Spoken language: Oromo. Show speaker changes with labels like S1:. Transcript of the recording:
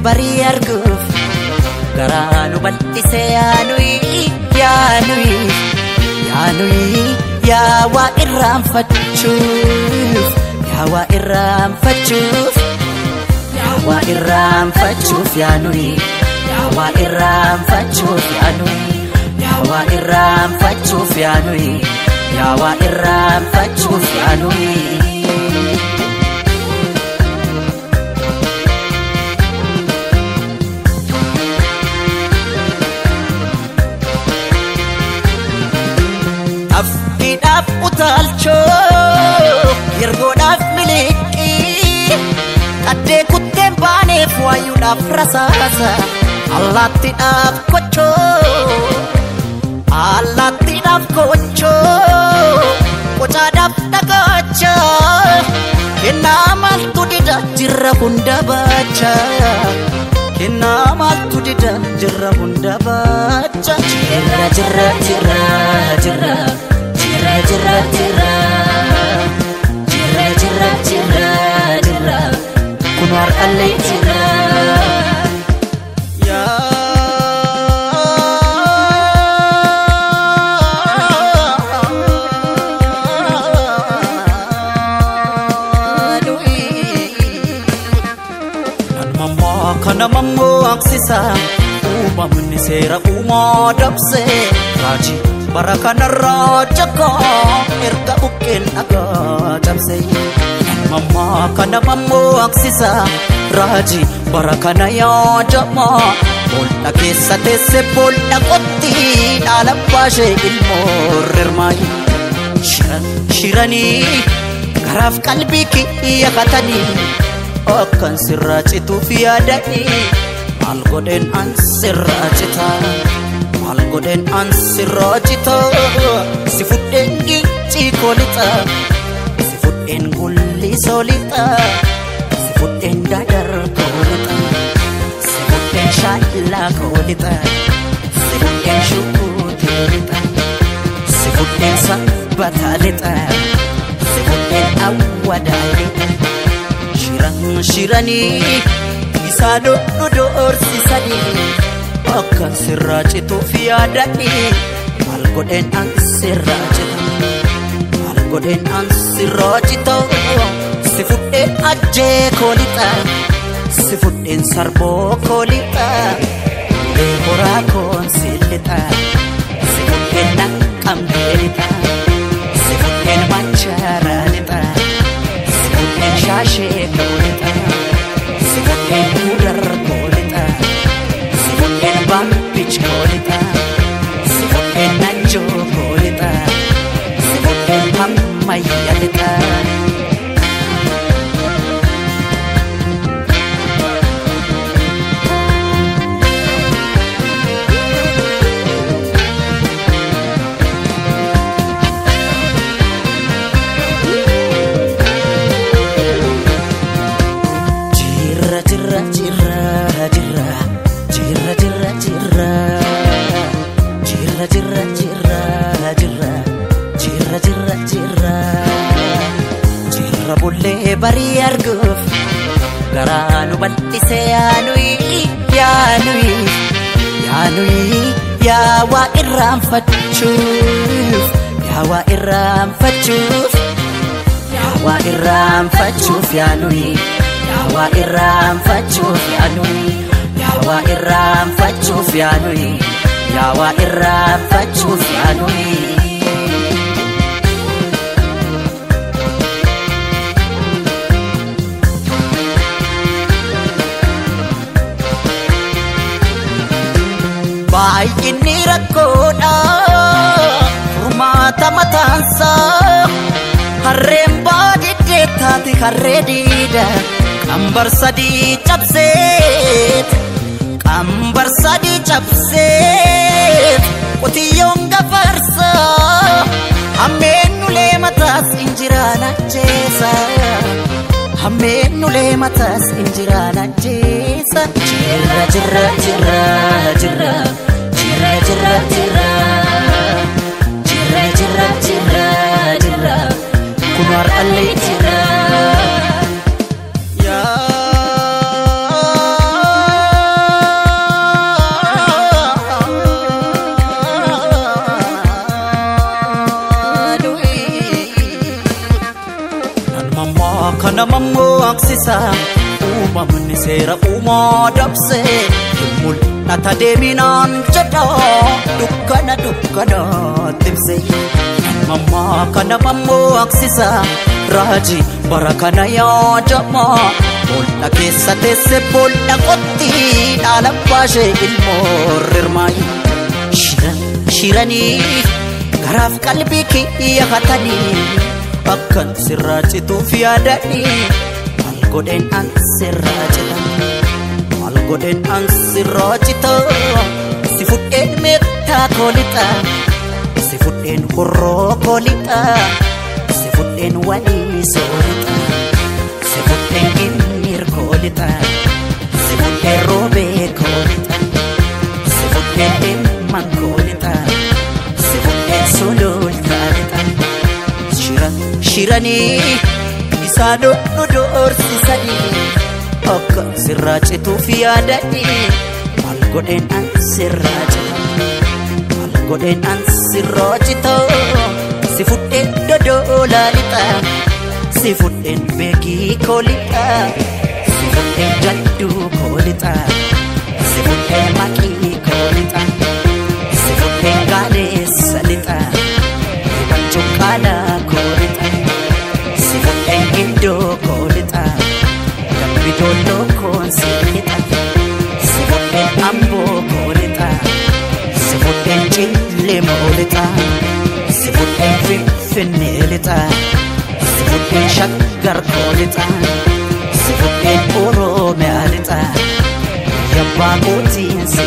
S1: Barii arguuf garaa nu bal'ise yaanuyi yaanuyi yaanuyi yaa waa irraanfachuuf yaa waa irraanfachuuf yaa waa irraanfachuuf yaanuyi yaa waa irraanfachuuf yaanuyi yaa waa irraanfachuuf yaanuyi yaa waa irraanfachuuf yaanuyi. Afkiidhaaf utaalchoo yergoodhaaf miliqii qaddee kutteen baaneef waayuudhaaf rasaasa allaattiidhaaf kochoo allaattiidhaaf kochoo qocaadhaaf dhagaacha kennaa maaltu dida jirra hunda baacha kennaa maaltu dida jirra hunda baacha jirra jirra jirra jirra jirra jirra jirra jirra jirra jirra jirra kun har'allee jirra. Kana mammoo aksisa uumamni seera uumaa dabse raajii bara kanarraa jakaa erga bukkeen dhagaa cabse. Mammaa kana mammoo aksisa raajii bara kana yaadamaa boolla keessa teesse boolla qotti dhaala baashee ilmoo rirmaayi. Shiran shiranii garaaf qalbii kiyya katanii. Akkan sirraa cituuf yaadanii maal godheen an sirraa cita maal godheen an sirraa cita si fudheen gincii koo lixa si fudheen gullisoo lixa si fudheen dadar koo lixa si fudheen shaallaa koo lixa si fudheen shukuutii lixa si fudheen sabbataa lixa si fudheen awwadaa lixa. Shiran shiranii isaan nu doorsisanii akkan sirraa cituuf yaadanii maal godheen an sirraa cita maal godheen an sirraa cita si fudheen ajjee koo lixa si fudheen sarboo koo lixa horaa koon si lixa si fudheen naqqamtee lixa si fudheen machaaraa lixa. Shaashee koolixa si fudheen mudar koolixa si fudheen bambich koolixa si fudheen najjoo koolixa si fudheen ammayya lixa. Barii arguuf garaa nu bal'ise yaanuyi yaanuyi yaanuyi yaa waa irraanfachuuf yaa waa irraanfachuuf yaa waa irraanfachuuf yaanuyi yaa waa irraanfachuuf yaanuyi yaa waa irraanfachuuf yaanuyi yaa waa irraanfachuuf yaanuyi. Baay'inni rakkoodha furmaata mataansaa. Harreen baadiddee taate harree diida qambar sadii cabseet qambar sadii cabseet qotiyyoon gafarsaa. Hammeen ulee mataas injiraan ajjeesa. Hammeen ulee mataas injiraan ajjeesa. Jirra jirra jirra jirra jirra jirra jirra jirra jirra jirra jirra kun har'allee jira. Kana mammaksisa uumamni seera uumaa dabse mul'ata deeminaan jedha dukkana dukkana timse. Mammaa kana mammaksisa raajii bara kana yaadama boolla keessa teesse boolla qotti dhaala baashee ilmoo rirmaayi. Shiran shiranii garaaf qalbii kiyya hatanii. Akkan sirraa cituuf yaadanii maal godheen an sirraa cita maal godheen an sirraa cita si fudheen meettaa koolixa si fudheen horroo koolixa si fudheen walii soorixa si fudheen gimmir koolixa si fudheen roobee koolixa si fudheen dhimman koolixa si fudheen sulultaa lixa. Shiranii isaan nu doorsisanii akka sirraa cituuf yaadanii maal godheen an sirraa cita maal godheen an sirraa cita si fudheen dodolaa lixa si fudheen beekii koo lixa si fudheen jadduu koo lixa si fudheen maqii koo lixa si fudheen gaaleessa lixa. Cuqqaala koolixa si fudheen gindoo koolixa dambi doolloo koonsi lixa si fudheen amboo koolixa si fudheen cillemoo lixa si fudheen finfinnee lixa si fudheen shaggar koolixa si fudheen oromiyaa lixa yabbaa kootiin si